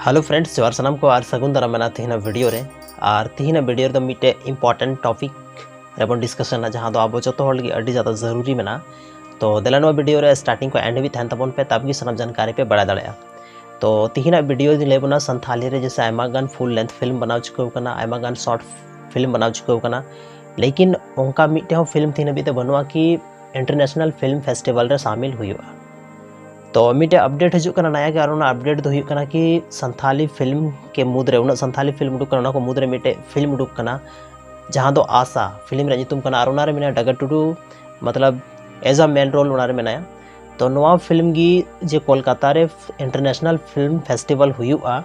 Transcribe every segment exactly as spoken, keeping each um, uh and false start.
Hello friends, ᱡᱚᱦᱟᱨ ᱥᱟᱱᱟᱢ ᱠᱚ ᱟᱨ ᱥᱟᱹᱜᱩᱱ ᱫᱟᱨᱟᱢ ᱢᱮᱱᱟᱜᱼᱟ ᱛᱮᱦᱮᱧᱟᱜ ᱵᱷᱤᱰᱤᱭᱳ ᱨᱮ᱾ ᱟᱨ ᱛᱮᱦᱮᱧᱟᱜ ᱵᱷᱤᱰᱤᱭᱳ ᱨᱮᱫᱚ ᱢᱤᱫᱴᱮᱡ ᱤᱢᱯᱚᱨᱴᱮᱱᱴ ᱴᱚᱯᱤᱠ ᱨᱮᱵᱚᱱ ᱰᱤᱥᱠᱟᱥᱚᱱᱟ, ᱡᱟᱦᱟᱸ ᱫᱚ ᱟᱵᱚ ᱡᱚᱛᱚ ᱦᱚᱲ ᱞᱟᱹᱜᱤᱫ ᱟᱹᱰᱤ ᱡᱟᱫᱟ ᱡᱟᱹᱨᱩᱨᱤ ᱢᱮᱱᱟᱜᱼᱟ᱾ ᱛᱚ ᱫᱮᱞᱟ ᱱᱚᱣᱟ ᱵᱷᱤᱰᱤᱭᱳ ᱨᱮ ᱥᱴᱟᱨᱴᱤᱝ ᱠᱷᱚᱱ ᱮᱱᱰ ᱦᱟᱹᱵᱤᱡ ᱛᱟᱦᱮᱱ ᱛᱟᱵᱚᱱ ᱯᱮ, ᱛᱟᱵ ᱜᱮ ᱥᱟᱱᱟᱢ ᱡᱟᱱᱠᱟᱨᱤ ᱯᱮ ᱵᱟᱲᱟᱭ ᱫᱟᱲᱮᱭᱟᱜᱼᱟ᱾ ᱛᱚ ᱛᱮᱦᱮᱧᱟᱜ ᱵᱷᱤᱰᱤᱭᱳ ᱡᱩᱫᱤ ᱞᱟᱹᱭ ᱵᱚᱱᱟ, ᱥᱟᱱᱛᱷᱟᱞᱤ ᱨᱮ ᱡᱮᱥᱮ ᱟᱭᱢᱟ ᱜᱟᱱ ᱯᱷᱩᱞ ᱞᱮᱱᱛᱷ ᱯᱷᱤᱞᱢ ᱵᱮᱱᱟᱣ ᱪᱩᱠᱟᱹᱣ ᱠᱟᱱᱟ, ᱟᱭᱢᱟ ᱜᱟᱱ ᱥᱚᱨᱴ ᱯᱷᱤᱞᱢ ᱵᱮᱱᱟᱣ ᱪᱩᱠᱟᱹᱣ ᱠᱟᱱᱟ, ᱞᱮᱠᱤᱱ ᱚᱱᱠᱟ ᱢᱤᱫᱴᱮᱡ ᱦᱚᱸ ᱯᱷᱤᱞᱢ ᱛᱮᱦᱮᱧ ᱦᱟᱹᱵᱤᱡ ᱛᱮ ᱵᱟᱹᱱᱩᱜᱼᱟ ᱠᱤ ᱤᱱᱴᱟᱨᱱᱮᱥᱱᱟᱞ ᱯᱷᱤᱞᱢ ᱯᱷᱮᱥᱴᱤᱵᱷᱟᱞ ᱨᱮ ᱥᱟᱢᱤᱞ ᱦᱩᱭᱩᱜᱼᱟ᱾ ᱛᱚ ᱢᱤᱫᱴᱮᱡ ᱟᱯᱰᱮᱴ ᱦᱤᱡᱩᱜ ᱠᱟᱱᱟ ᱱᱟᱭᱟ ᱜᱮ, ᱟᱨ ᱚᱱᱟ ᱟᱯᱰᱮᱴ ᱫᱚ ᱦᱩᱭᱩᱜ ᱠᱟᱱᱟ ᱠᱤ ᱥᱟᱱᱛᱷᱟᱞᱤ ᱯᱷᱤᱞᱢ ᱠᱮ ᱢᱩᱫᱽᱨᱮ, ᱩᱱᱟᱹᱜ ᱥᱟᱱᱛᱷᱟᱞᱤ ᱯᱷᱤᱞᱢ ᱩᱰᱩᱠ ᱠᱟᱱᱟ, ᱚᱱᱟ ᱠᱚ ᱢᱩᱫᱽᱨᱮ ᱢᱤᱫᱴᱮᱡ ᱯᱷᱤᱞᱢ ᱩᱰᱩᱠ ᱠᱟᱱᱟ ᱡᱟᱦᱟᱸ ᱫᱚ ᱟᱥᱟ ᱯᱷᱤᱞᱢ ᱨᱮᱭᱟᱜ ᱧᱩᱛᱩᱢ ᱠᱟᱱᱟ, ᱟᱨ ᱚᱱᱟᱨᱮ ᱢᱮᱱᱟᱭᱟ ᱰᱟᱜᱟ ᱴᱩᱰᱩ, ᱢᱚᱛᱞᱚᱵ ᱮᱡ ᱟ ᱢᱮᱱ ᱨᱳᱞ ᱚᱱᱟᱨᱮ ᱢᱮᱱᱟᱭᱟ᱾ ᱛᱚ ᱱᱚᱣᱟ ᱯᱷᱤᱞᱢ ᱜᱮ ᱡᱮ ᱠᱳᱞᱠᱟᱛᱟ ᱨᱮ ᱤᱱᱴᱟᱨᱱᱮᱥᱱᱟᱞ ᱯᱷᱤᱞᱢ ᱯᱷᱮᱥᱴᱤᱵᱷᱟᱞ ᱦᱩᱭᱩᱜᱼᱟ,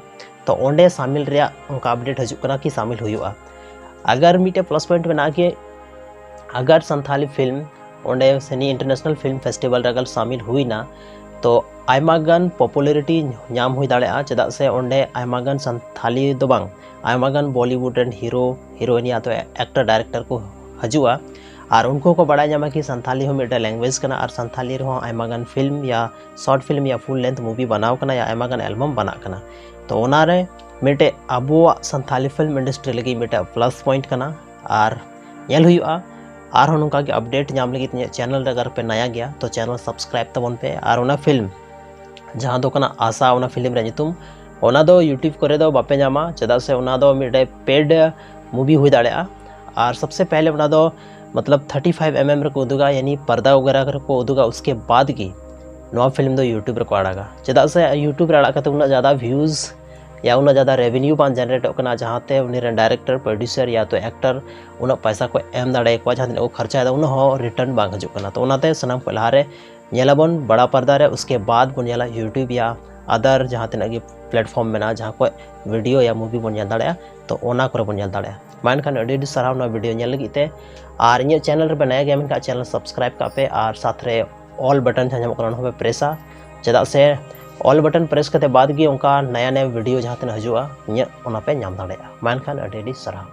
ᱛᱚ ᱚᱸᱰᱮ ᱥᱟᱢᱤᱞ ᱨᱮᱭᱟᱜ ᱚᱱᱠᱟ ᱟᱯᱰᱮᱴ ᱦᱤᱡᱩᱜ ᱠᱟᱱᱟ ᱠᱤ ᱥᱟᱢᱤᱞ ᱦᱩᱭᱩᱜᱼᱟ᱾ ᱟᱜᱟᱨ ᱢᱤᱫᱴᱮᱡ ᱯᱞᱟᱥ ᱯᱚᱭᱮᱱᱴ ᱢᱮᱱᱟᱜᱼᱟ ᱠᱤ ᱟᱜᱟᱨ ᱥᱟᱱᱛᱷᱟᱞᱤ ᱯᱷᱤᱞᱢ ᱚᱸᱰᱮ ᱥᱮ ᱱᱤᱭᱟᱹ ᱤᱱᱴᱟᱨᱱᱮᱥᱱᱟᱞ ᱯᱷᱤᱞᱢ ᱯᱷᱮᱥᱴᱤᱵᱷᱟᱞ ᱨᱮ ᱟᱜᱟᱨ ᱥᱟᱢᱤᱞ ᱦᱩᱭᱱᱟ, ᱛᱚ ᱟᱭᱢᱟ ᱜᱟᱱ ᱯᱚᱯᱩᱞᱟᱨᱤᱴᱤ ᱧᱟᱢ ᱦᱩᱭ ᱫᱟᱲᱮᱭᱟᱜᱼᱟ, ᱪᱮᱫᱟᱜ ᱥᱮ ᱚᱸᱰᱮ ᱟᱭᱢᱟ ᱜᱟᱱ ᱥᱟᱱᱛᱷᱟᱞᱤ ᱫᱚ ᱵᱟᱝ, ᱟᱭᱢᱟ ᱜᱟᱱ ᱵᱚᱞᱤᱣᱩᱰ ᱨᱮᱱ ᱦᱤᱨᱳ ᱦᱤᱨᱳᱭᱤᱱ ᱭᱟ ᱛᱚ ᱮᱠᱴᱚᱨ ᱰᱟᱭᱨᱮᱠᱴᱚᱨ ᱠᱚ ᱦᱤᱡᱩᱜᱼᱟ᱾ ᱟᱨ ᱩᱱᱠᱩ ᱦᱚᱸᱠᱚ ᱵᱟᱲᱟᱭ ᱧᱟᱢᱟ ᱠᱤ ᱥᱟᱱᱛᱷᱟᱞᱤ ᱦᱚᱸ ᱢᱤᱫᱴᱮᱱ ᱞᱮᱝᱜᱩᱭᱮᱡᱽ ᱠᱟᱱᱟ, ᱟᱨ ᱥᱟᱱᱛᱷᱟᱞᱤ ᱨᱮᱦᱚᱸ ᱟᱭᱢᱟ ᱜᱟᱱ ᱯᱷᱤᱞᱢ ᱭᱟ ᱥᱚᱨᱴ ᱯᱷᱤᱞᱢ ᱭᱟ ᱯᱷᱩᱞ ᱞᱮᱱᱛᱷ ᱢᱩᱵᱷᱤ ᱵᱮᱱᱟᱣ ᱠᱟᱱᱟ ᱭᱟ ᱟᱭᱢᱟ ᱜᱟᱱ ᱮᱞᱵᱟᱢ ᱵᱮᱱᱟᱜ ᱠᱟᱱᱟ᱾ ᱛᱚ ᱚᱱᱟᱨᱮ ᱢᱤᱫᱴᱮᱡ ᱟᱵᱚᱣᱟᱜ ᱥᱟᱱᱛᱷᱟᱞᱤ ᱯᱷᱤᱞᱢ ᱤᱱᱰᱟᱥᱴᱨᱤ ᱞᱟᱹᱜᱤᱫ ᱢᱤᱫᱴᱮᱡ ᱯᱞᱟᱥ ᱯᱚᱭᱮᱱᱴ ᱠᱟᱱᱟ᱾ ᱟᱨ ᱧᱮᱞ ᱦᱩᱭᱩᱜᱼᱟ, ᱟᱨᱦᱚᱸ ᱱᱚᱝᱠᱟ ᱜᱮ ᱟᱯᱰᱮᱴ ᱧᱟᱢ ᱞᱟᱹᱜᱤᱫ ᱤᱧᱟᱹᱜ ᱪᱮᱱᱮᱞ ᱨᱮ ᱟᱜᱟᱨ ᱯᱮ ᱱᱟᱭᱟ ᱜᱮᱭᱟ ᱛᱚ ᱪᱮᱱᱮᱞ ᱥᱟᱵᱥᱠᱨᱟᱭᱤᱵ ᱛᱟᱵᱚᱱ ᱯᱮ᱾ ᱟᱨ ᱚᱱᱟ ᱯᱷᱤᱞᱢ ᱡᱟᱦᱟᱸ ᱫᱚ ᱠᱟᱱᱟ ᱟᱥᱟ, ᱚᱱᱟ ᱯᱷᱤᱞᱢ ᱨᱮᱭᱟᱜ ᱧᱩᱛᱩᱢ, ᱚᱱᱟ ᱫᱚ ᱭᱩᱴᱩᱵᱽ ᱠᱚᱨᱮ ᱫᱚ ᱵᱟᱯᱮ ᱧᱟᱢᱟ, ᱪᱮᱫᱟᱜ ᱥᱮ ᱚᱱᱟ ᱫᱚ ᱢᱤᱫᱴᱮᱡ ᱯᱮᱰ ᱢᱩᱵᱷᱤ ᱦᱩᱭ ᱫᱟᱲᱮᱭᱟᱜᱼᱟ᱾ ᱟᱨ ᱥᱚᱵᱥᱮ ᱯᱮᱦᱞᱮ ᱚᱱᱟ ᱫᱚ ᱢᱚᱛᱞᱚᱵ ᱛᱷᱟᱨᱴᱤ ᱯᱷᱟᱭᱤᱵᱷ ᱮᱢ ᱮᱢ ᱨᱮᱠᱚ ᱩᱫᱩᱜᱟ, ᱭᱟᱱᱤ ᱯᱚᱨᱫᱟ ᱣᱟᱜᱮᱨᱟ ᱨᱮᱠᱚ ᱩᱫᱩᱜᱟ, ᱩᱥᱠᱮ ᱵᱟᱫ ᱜᱮ ᱱᱚᱣᱟ ᱯᱷᱤᱞᱢ ᱫᱚ ᱭᱩᱴᱩᱵᱽ ᱨᱮᱠᱚ ᱟᱲᱟᱜᱟ᱾ ᱪᱮᱫᱟᱜ ᱥᱮ ᱭᱩᱴᱩᱵᱽ ᱨᱮ ᱟᱲᱟᱜ ᱠᱟᱛᱮ ᱩᱱᱟᱹᱜ ᱡᱟᱫᱟ ᱵᱷᱤᱭᱩᱡᱽ ᱭᱟ ᱩᱱᱟᱹᱜ ᱡᱟᱫᱟ ᱨᱮᱵᱷᱮᱱᱤᱭᱩ ᱵᱟᱝ ᱡᱮᱱᱟᱨᱮᱴᱚᱜ ᱠᱟᱱᱟ, ᱡᱟᱦᱟᱸᱛᱮ ᱩᱱᱤ ᱨᱮᱱ ᱰᱟᱭᱨᱮᱠᱴᱚᱨ, ᱯᱨᱚᱰᱭᱩᱥᱟᱨ ᱭᱟ ᱛᱚ ᱮᱠᱴᱚᱨ ᱩᱱᱟᱹᱜ ᱯᱚᱭᱥᱟ ᱠᱚ ᱮᱢ ᱫᱟᱲᱮᱭᱟᱠᱚᱣᱟ, ᱡᱟᱦᱟᱸ ᱛᱤᱱᱟᱹᱜ ᱠᱚ ᱠᱷᱚᱨᱪᱟᱭᱮᱫᱟ ᱩᱱᱟᱹᱜ ᱦᱚᱸ ᱨᱤᱴᱟᱨᱱ ᱵᱟᱝ ᱦᱤᱡᱩᱜ ᱠᱟᱱᱟ᱾ ᱛᱚ ᱚᱱᱟᱛᱮ ᱥᱟᱱᱟᱢ ᱠᱷᱚᱱ ᱞᱟᱦᱟᱨᱮ ᱧᱮᱞᱟᱵᱚᱱ ᱵᱟᱲᱟ ᱯᱚᱨᱫᱟ ᱨᱮ, ᱩᱥᱠᱮ ᱵᱟᱫ ᱵᱚᱱ ᱧᱮᱞᱟ ᱭᱩᱴᱩᱵᱽ ᱭᱟ ᱟᱫᱟᱨ ᱡᱟᱦᱟᱸ ᱛᱤᱱᱟᱹᱜ ᱜᱮ ᱯᱞᱮᱴᱯᱷᱚᱨᱢ ᱢᱮᱱᱟᱜᱼᱟ ᱡᱟᱦᱟᱸ ᱠᱷᱚᱱ ᱵᱷᱤᱰᱤᱭᱳ ᱭᱟ ᱢᱩᱵᱷᱤ ᱵᱚᱱ ᱧᱮᱞ ᱫᱟᱲᱮᱭᱟᱜᱼᱟ᱾ ᱛᱚ ᱚᱱᱟ ᱠᱚᱨᱮ ᱵᱚᱱ ᱧᱮᱞ ᱫᱟᱲᱮᱭᱟᱜᱼᱟ᱾ ᱢᱟ ᱮᱱᱠᱷᱟᱱ ᱟᱹᱰᱤ ᱟᱹᱰᱤ ᱥᱟᱨᱦᱟᱣ ᱱᱚᱣᱟ ᱵᱷᱤᱰᱤᱭᱳ ᱧᱮᱞ ᱞᱟᱹᱜᱤᱫ ᱛᱮ, ᱟᱨ ᱤᱧᱟᱹᱜ ᱪᱮᱱᱮᱞ ᱨᱮᱯᱮ ᱱᱟᱭᱟ ᱜᱮᱭᱟ ᱢᱮᱱᱠᱷᱟᱱ ᱪᱮᱱᱮᱞ ᱥᱟᱵᱥᱠᱨᱟᱭᱤᱵ ᱠᱟᱜ ᱯᱮ ᱟᱨ ᱥᱟᱛ ᱨᱮ ᱚᱞ ᱵᱟᱴᱚᱱ ᱡᱟᱦᱟᱸ ᱧᱟᱢᱚᱜ ᱠᱟᱱᱟ ᱚᱱᱟ ᱦᱚᱸᱯᱮ ᱯᱨᱮᱥᱟ, ᱪᱮᱫᱟᱜ ᱥᱮ ᱚᱞ ᱵᱟᱴᱚᱱ ᱯᱨᱮᱥ ᱠᱟᱛᱮ ᱵᱟᱫ ᱜᱮ ᱚᱱᱠᱟ ᱱᱟᱭᱟ ᱱᱟᱭᱟ ᱵᱷᱤᱰᱤᱭᱳ ᱡᱟᱦᱟᱸ ᱛᱤᱱᱟᱹᱜ ᱦᱤᱡᱩᱜᱼᱟ ᱤᱧᱟᱹᱜ ᱚᱱᱟ ᱯᱮ ᱧᱟᱢ ᱫᱟᱲᱮᱭᱟᱜᱼᱟ᱾ ᱢᱟ ᱮᱱᱠᱷᱟᱱ ᱟᱹᱰᱤ ᱟᱹᱰᱤ ᱥᱟᱨᱦᱟᱣ᱾